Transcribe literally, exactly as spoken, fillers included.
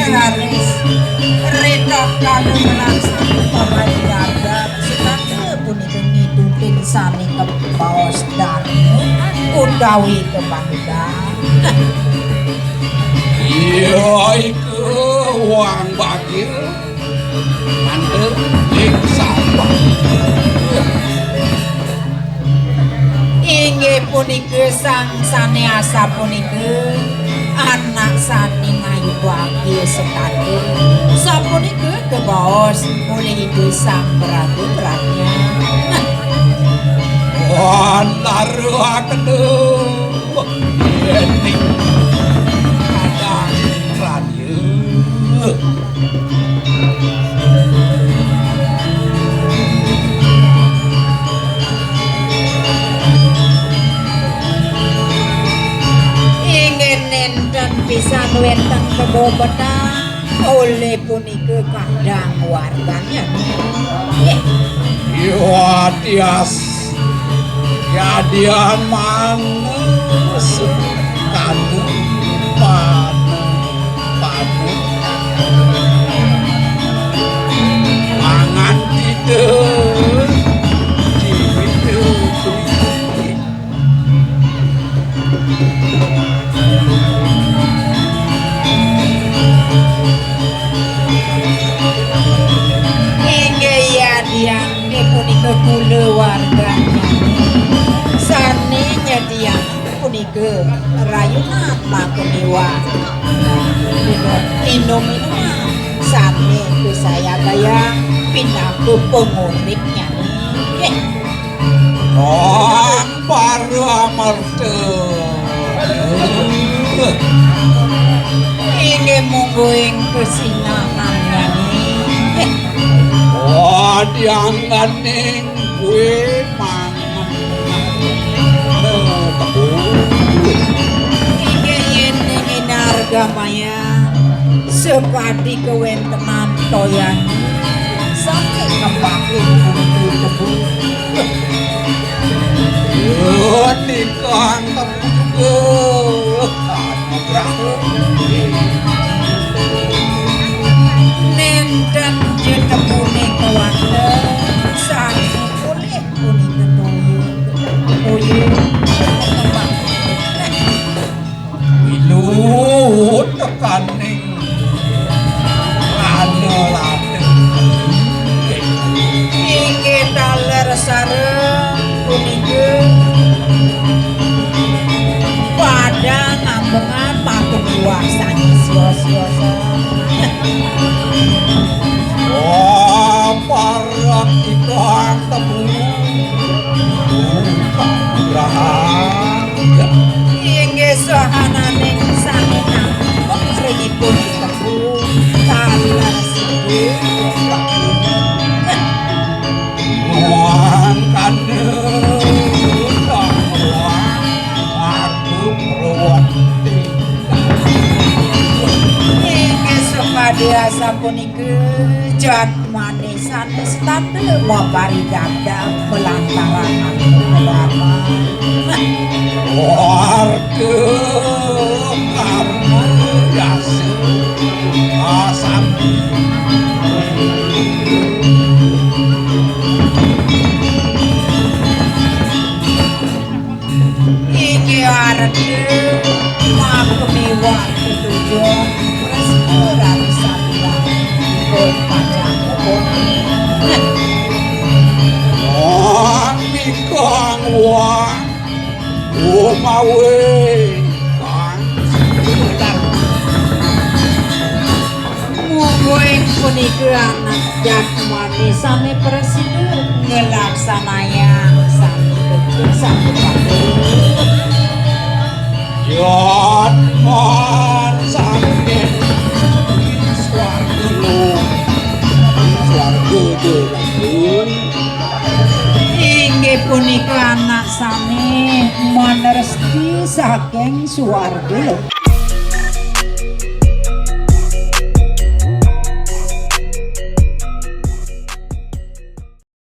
Raris rita kanu melaksana pamaridadan, setata punika ngidupin sane kebaos dharma utawi kebahudan. Iya iku wang bagil mantel ing sabah. Inggih punika sang sane asapunika, anak sane ngayu bahagia sekadi. Sapunika kebaos oleh Ida Sang Prabu Pradnya. Wantara akenu. Yening kadang Pradnya. Inggih nenten pisan wenten kebobetan oleh punika kadang warganya. Nggih. Yo, Tias. Yadian manges kanu panu panu mangan kita jiwita. Inggih yadian punika kula warga sane nyediaken punika rayunan makuniwa. Inum-inuman sane kusayagayang pinaka panguripnyane. Nggih. Ong para amarta. Inggih mungguing kasinangannyane. Wadiangganing kuwe mangan. Inggih yen ning inargamaya. Sakadi kawentenan toyan sami ngepakin buntu tebu. Nikang tebu juga anugrah. Nenten je tebune kawanten sami oleh punika toya. Toya. Milu tekaning rana ladeng. Inggih taler sareng punika padang ambengan makuniwa sane sia-sia. Oh, parang ikang temu. Bukan rahasia. Inggih sahananing sane namung srengipun tebu taler siki. Wangkana kang wang aku perwati. Inggih sakadi asapunika jatmane sane setata maparidada malantaran agama. Warga karma yasa asami. Inggih arep makmiwah ketujuh prasida rari sabila pun pacang pun. Wah, nikang wah. Umawi kang sebentar. Mungguing punika anak jatmane sami prasida ngelaksanayang sami becik sami pati. Jatman sami swarga lo, swarga lo. Inggih punika anak sami maneresti saking swarga lo.